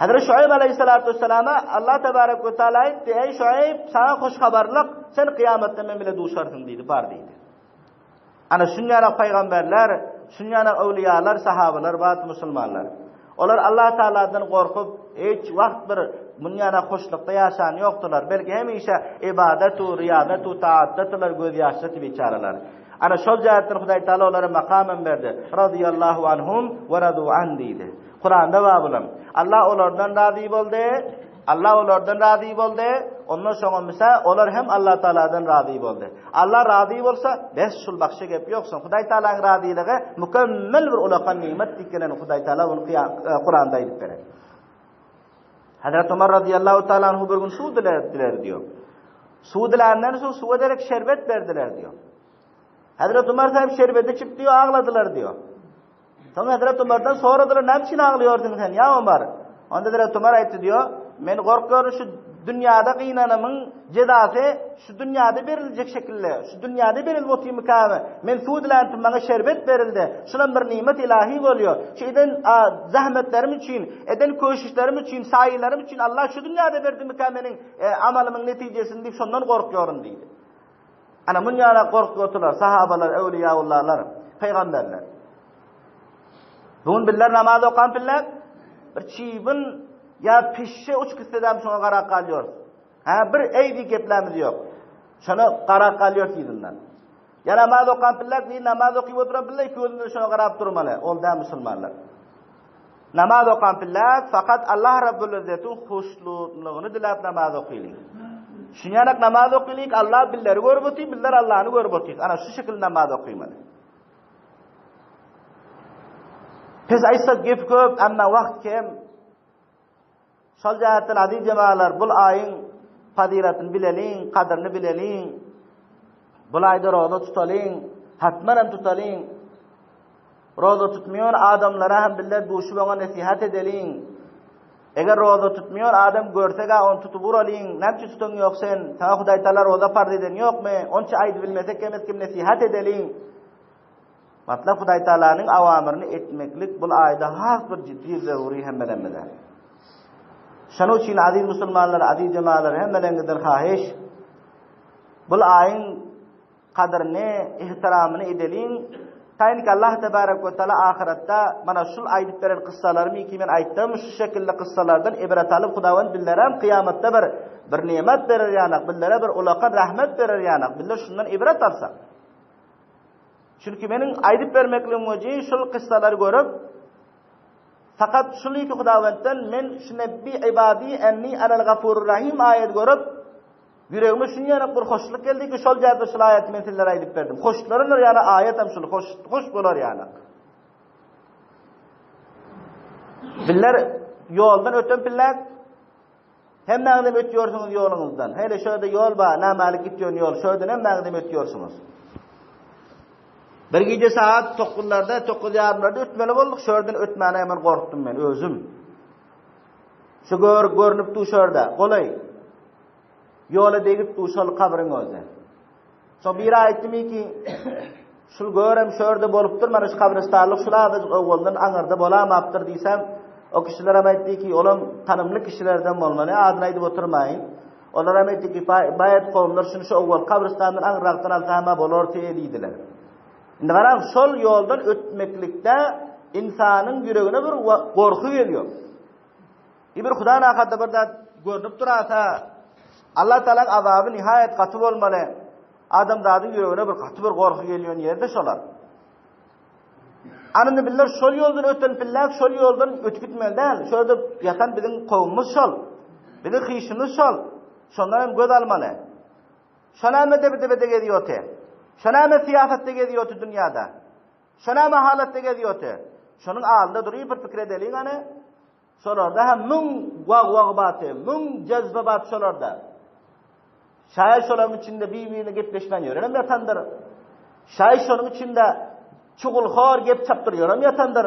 Hazret Şuaýb aleyhissalatu vesselama Allah tebarek we taala aýtdy, "Eý Şuaýb, saňa hoş habarlyk, sen kyýamatda men bile duşarsyň" diýdi, bar diýdi. Ana şunýarak pygamberler, şunýarak öwliýalar, sahabalar bar musulmanlar. Olar Allah Taaladan gorkup, hiç wagt bir munýana hoşlukda ýaşan ýokdular. Belki hemişe ibadat u riýazat u taatdadylar, göz ýaşly biçäreler. Ana şol jähetden Hudaý Taala olara makam hem berdi. Radiyallahu anhum we radu an diýdi. Kuranda bar bulam. Allah olardan razy boldy. Allah olardan razy boldy. Ondan soňra misa olar hem Allah Taaladan razy boldy. Allah razy bolsa, bes şul bagşa gep ýok. Soň Hudaý Taalaň razylygy mükemmel bir ulakan nimet diýip Hudaý Taala bunu e, Kuranda aýdyp berer. Hazret Umar radıyallahu taala anhu bir gün suw dilediler diýär. Suw diländen soň suwa derek şerbet berdiler diýär. Hazret Umar sahib şerbeti içip diýär, agladylar diýär. Soň Hazret Umardan soradylar, näme üçin aglaýarsyň sen, ýa Umar? Onda Hazret Umar aýtdy diýär, men gorkýaryn şu dünýäde gynanymyň jezasy şu dünýäde beriljek şekilde, şu dünýäde berilip otyrmykamy? Men suw diländim, maňa şerbet berildi. Şulam bir nimet ilahi bolýar. Şu eden zähmetlerim üçin, eden köşüşlerim üçin, saýylarym üçin Allah şu dünýäde berdimikä meniň e, amalymyň netijesini diýip şondan gorkýaryn diýdi. Ana munýara gorkýardylar sahabalar, öwliýaullahlar, pygamberler. Bu gün bizler namaz okan piller bir çybyn ýa pişşe uç gitsedem şoňa garap galýarys. Ha bir eý geplämiz ýok. Şona garap galýarys yzyndan. Ýa namaz okan piller, bir namaz okyp oturan piller iki gözünden şona garap durmaly. Ol da musulmanlar. Namaz okan piller fakat Allah Rabbul Izzetiň hoşnutlygyny diläp namaz okylyň. Şunýanak namaz okylyk, Allah billeri görüp otyr, bizler Allahny görüp otyr. Ana şu şekilde namaz okymaly. Pes aýtsak gep köp, emma wagt kem. Şol jähetden aziz jemalar, bul aýyň fazylatyny bileliň, kadyryny bileliň. Bul aýda roza tutalyň, hatman hem tutalyň. Roza tutmaýan adamlara hem bizler duşup oňa nesihat edeliň. Eger roza tutmaýan adam görsek-ä ony tutup uralyň. Näme üçin tutaň ýok sen? Saňa Hudaý Taala roza parz eden ýokmy? Onça aýdyp bilmesek hem kim nesihat edeliň. Matlap Hudaý Taalanyň awamyryny etmeklik bul aýda has bir jiddi zeruri hemmelerimize. Şonuň üçin aziz musulmanlar, aziz jemaatlar hemmeleriňizden haýyş, bul aýyň gadyryny, ihtiramyny edeliň. Taýynki Allah tebarek we taala ahyretde mana şul aýdyp beren kyssalarymy ki men aýtdym, şu şekilli kyssalardan ibret alyp Hudawand bizlerem kyýamatda bir bir nemet berer ýanak, bizlere bir ulakan rahmet berer ýanak, bizler şundan ibret alsak. Çünki meniň aýdyp bermekligim weji şul kyssalary görüp Fakat şul iki Hudawendden men şu nebbi ibadi enni anel gafurur rahim aýat görüp Ýüregime şunýarak bir hoşluk geldi ki, şol ýerde şul aýaty men sizlere aýdyp berdim. Hoşlarynyr ýaly aýatam şul, hoş, hoş bolar ýaly. Bizler ýoldan öten pillek, hemmäňizem ötýärsiňiz ýoluňyzdan. Hele şu ýerde ýol bar, nämälik gitýän ýol, şu ýerden hemmäňizem ötýärsiňiz. Bir gije saat dokuzlarda, dokuz ýarymlarda ötmeli bolduk, şu ýerden ötmäne hemen gorkdum men özüm. Şu gör, görnüp dur şu ýerde, golaý. Ýola degip dur şol kabryň özi. Şo biri aýtdymy ki, şul görem şu ýerde bolupdyr, mana şu kabrystanlyk şul azajyk owaldan aňyrda bolamapdyr diýsem, o kişiler hem aýtdy ki, olam tanymly kişilerden bolmaly, adyny aýdyp oturmaýyn. Olar hem aýtdy ki, baýat kowumlar şuny şu owal kabrystandan aňyrrakdan alsa hem bolar diýdiler. Indi garaň, şol ýoldan ötmeklikde ynsanyň ýüregine bir gorky gelýär. I bir Huda nahada bir zat görnüp durasa, Allah Taalaň azaby nihaýat gaty bolmaly. Adamzadyň ýüregine bir gaty bir gorky gelýän ýerde şolar. Anynda bizler şol ýoldan öten pillak şol ýoldan ötüp gitmeli däl. Şol ýerde ýatan biziň kowumymyz şol. Biziň hyşymyz şol. Şondan hem göz almaly. Şo näme debdebede gezýoty? Şo näme syýasatda gezýoty dünýäde? Şo näme halatda gezýoty? Şonuň alynda duryp bir pikir edeliň hany. Şolarda hem müň wag-wag baty, müň jezbe bat şolarda. Şaýat şolaryň içinde bir-birine gepleşmän ýörenem ýatandyr. Şaýat şonuň içinde çugulhor gep çapdyr ýörem ýatandyr.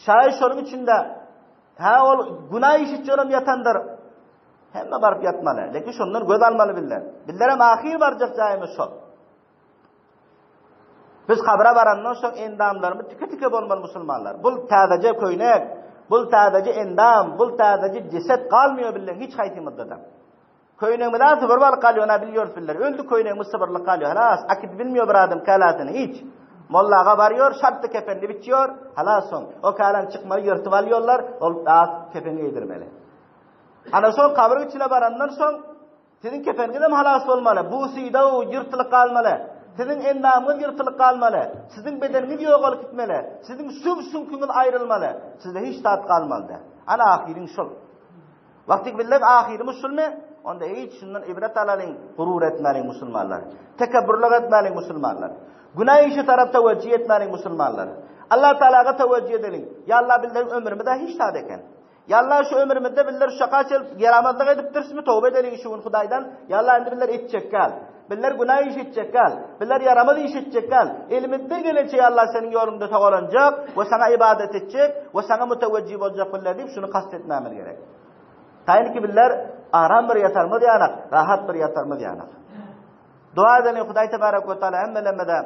Şaýat şonuň içinde hä ol günä iş etjegem ýatandyr. Hemme baryp ýatmaly. Lekin şondan göz almaly bizler. Bizlerem ahyr barjak jaýymyz şol. Biz kabra barandan soň endamlarymyz tike-tike bolmaly musulmanlar. Bul täzeje köýnek, bul täzeje endam, bul täzeje jeset galmıyor bilen hiç haýsymyzda-da. Köýnegimiz az bir balyk galýar, ona bilýärys bizler. Öldü köýnegimiz sybyrlyk galýar. Halas, akit bilmiyor bir adam kalasyny hiç. Mollaga barýar, şartly kefenini biçýär, halas soň. O kalan çykmaly ýyrtyp alýarlar, ol az kefen geýdirmeli. Ana şol kabryň içine barandan soň siziň kefeniňiz hem halas bolmaly. Bu sydaw ýyrtylyp galmaly. Siziň endamyňyz ýyrtylyp galmaly. Siziň bedeniňiz ýogalyp gitmeli. Siziň süň süňküňiz aýrylmaly. Sizde hiç zat galmaly däl. Ana ahyryň şol. Wagty bildik ahyrymyz şulmy? Onda hiç şundan ibret alalyň, gurur etmäliň musulmanlar. Tekebburlyk etmäliň musulmanlar. Günä işe tarap tewejjih etmäliň musulmanlar. Allah Taalaga tewejjih edeliň. Ýa Allah bizleriň ömrümizde hiç zat eken. Ýa Allah şu ömrümizde bizler şu çaka çenli ýaramazlyk edipdirismi toba edeliň şu gün Hudaýdan Ýa Allah indi bizler etjek gal. Bizler günä iş etjek gal. Bizler ýaramaz iş etjek gal. Elimizden gelençe ýa Allah seniň ýoluňda togalanjak we saňa ybadat etjek we saňa mutewejji boljak bizler diýip şuny kast etmämiz gerek. Taýyn ki bizler aram bir ýatarmyz ýanak, rahat bir ýatarmyz ýanak. Dua edeliň Hudaý tebarek we taala hemmelerimize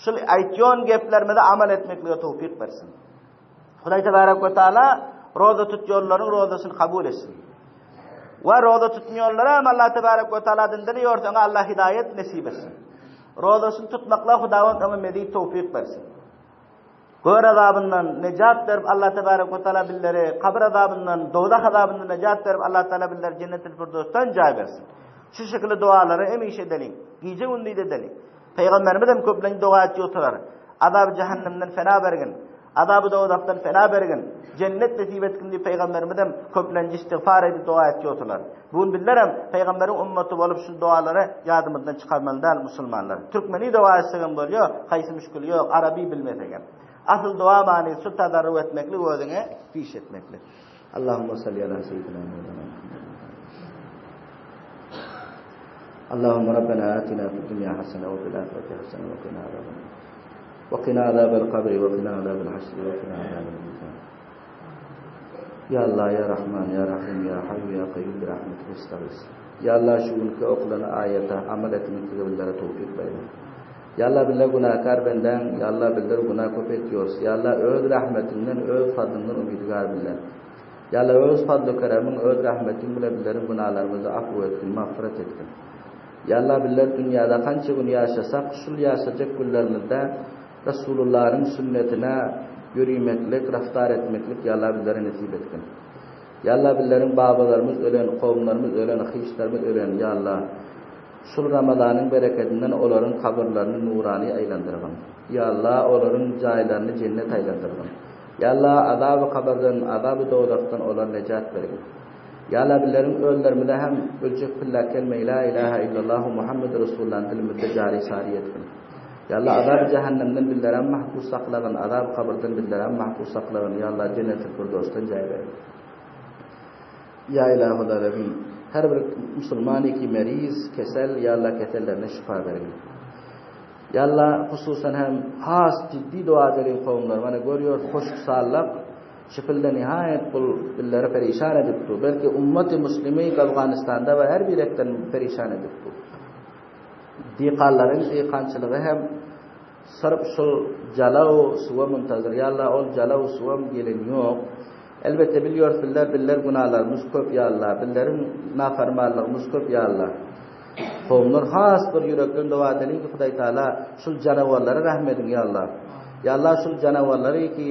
şul aýtýan geplerimize amal etmeklige towfik bersin. Hudaý tebarek we taala roza tutýanlaryň rozasyny kabul etsin. We roza tutmaýanlara hem Allah tebarek we taala dindini ýorsa oňa Allah hidaýet nesip etsin. Rozasyny tutmakla Hudawand oňa mezid towfik bersin. Gör azabyndan nejat berip Allah tebarek we taala bizleri kabr azabyndan, dowzah azabyndan nejat berip Allah taala bizleri jennetil firdosdan jaý bersin. Şu şekilde dualary hemişe edeliň. Gije gündiz edeliň. Pygamberimiz hem köplenç doga etdi oturar. Azaby jähennemden fena bergin. Azaby dowzahdan pena bergin, jennet nesip etgin diýip pygamberimiz hem köplenç istigfar edip doga etdi otular. Bu gün bizler hem pygamberiň ummaty bolup şu dogalary ýadymyzdan çykarmaly däl musulmanlar. Türkmeni doga etsek hem bolýar, haýsy müşgili ýok, arabi bilmesek hem. Asyl doga manysy şu tazarruk etmeklik özüňe piş etmeklik. Allahumma salli ala seýidina Mevlana Muhammed. Allahumma rabbena atina fid dunya hasana we fil ahireti hasana we qina azaban nar. We qina azabel kabri we qina azabel haşri we qina azabel mizan. Ya Allah ya Rahman ya Rahim ya Hayyu ya Kayyum bi rahmetik estagis. Ya Allah şu günki okulan aýata amal etmeklige bizlere towfik bergin. Ya Allah bizler günäkär bendäň, Ya Allah bizler günä köp etýors. Ya Allah öz rahmetiňden, öz fadlyňdan umydygar bizler. Ya Allah öz fadly keremiň, öz rahmetiň bile bizleriň günalarymyzy afu etgin, magfyrat etgin. Ya Allah bizler dünýäde kança gün ýaşasak, şul ýaşajak günlerimizde Resulullahyň sünnetine ýörimeklik, raftar etmeklik Ya Allah bizlere nesip etgin. Ya Allah bizleriň babalarymyz ölen, kowumlarymyz ölen, hyşlarymyz ölen, Ya Allah şul Ramazanyň berekedinden olaryň kabyrlaryny nurany aýlandyrgyn. Ya Allah olaryň jaýlaryny jennet aýlandyrgyn. Ya Allah azaby kabyrdan, azaby dowzahdan olar nejat bergin. Ya Allah bizleriň özlerimize hem öljek pillä kelmeýi la ilaha illallahu Muhammedu Resulullahny dilimizde jary sary etgin. Ya Allah azaby jähennemden bizlerem mahfuz saklagyn, azaby kabyrdan bizlerem mahfuz saklagyn, Ya Allah jennetil firdosdan jaý bergin. Ya Ilahul Alemin her bir musulmany ki meriz, kesel, Ya Allah kesellerine şypa bergin. Ya Allah hususan hem has ciddi dua edeliň kowumlar mana görýors hoşk sallak şipilde nihaýet bul bizleri perişan edip dur belki ummaty muslimi Afganistanda we her birekden perişan edip dur. Dikanlaryň dikançylygy hem syrp şul jalaw suwa muntazyr. Ýa Allah ol jalaw suwam gelen ýok. Elbetde bilýors bizler bizler günalarymyz köp ýa Allah. Bizleriň nafarmanlygymyz köp ýa Allah. Kowumlar has bir ýürekden doga edeliň ki Hudaý Taala şul janawarlara rahm ediň ýa Allah. Ýa Allah şul janawarlary ki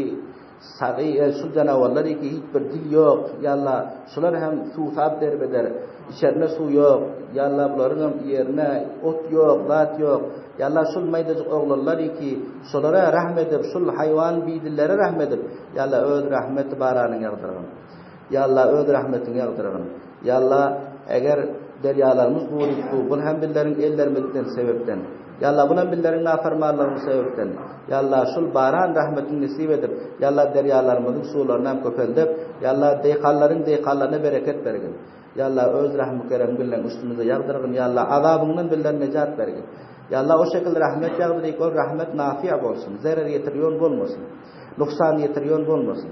Sagy el şul janawarlar ki hiç bir dil ýok ýa Allah şular hem suwsap derbeder içerine suw ýok ýa Allah bularyň hem ýerine ot ýok zat ýok ýa Allah şul maýdajyk oglanlar ki şolara rahm edip şul haýwan bidillere rahm edip ýa Allah öz rahmeti baranyň ýagdyrgyn ýa Allah öz rahmetiňi ýagdyrgyn ýa Allah eger derýalarymyz guryp suw bul hem bizleriň ellerimizden sebepden Ýa Allah bulam bizleriň nafarmanlygymyz sebepden. Ýa Allah şul baran rahmetiňi nesip edip, Ýa Allah derýalarymyzyň suwlarynam köpeldip, Ýa Allah deýkallaryň deýkallaryna bereket bergin. Ýa Allah öz rahmy keremiň bilen üstümize ýagdyrgyn, Ýa Allah azabyňdan bizleri nejat bergin. Ýa Allah o şekil rahmet ýagdyryk ol rahmet nafiýa bolsun, zerer ýetirýon bolmasyn. Nuksan ýetirýon bolmasyn.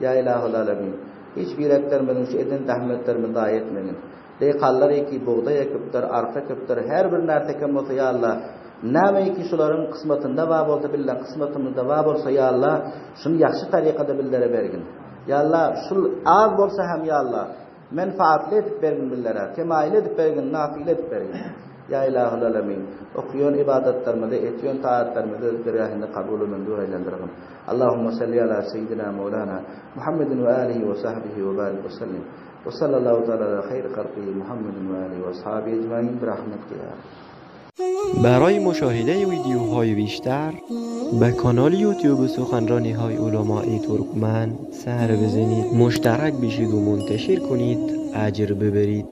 Ýa Ilahul Alemin! Hiç bireklerimiziň şu eden zähmetlerimizi zaýa etmegin. Deýkallar eki bugdaý ekipdir, arpa ekipdir, her bir närse eken bolsa ýa Alla, näme ki şularyň kysmatynda bar bolsa bille kysmatymyzda bar bolsa ýa Alla, şuny ýagşy tarykada billere bergin. Ýa Alla, şul az bolsa hem ýa Alla, menfaatly edip bergin billere, kemaýyl edip bergin, nafile edip bergin. Ýa Ilahul Alemin! Okuýan ybadatlarymyzy, etýän taatlarymyzy öz dergähiňde kabul we mendur aýlandyrgyn. Allahumma salli ala seýidina Mawlana Muhammedin we alihi we sahbihi we barik we sellim. We sallallahu taala ala haýri halkihi Muhammedin we alihi we ashabihi ecmain bi rahmetike ya Rabbi. برای مشاهده ویدیوهای بیشتر به کانال یوتیوب سخنرانی های علمای ترکمن سر بزنید مشترک بشید و منتشر کنید اجر ببرید.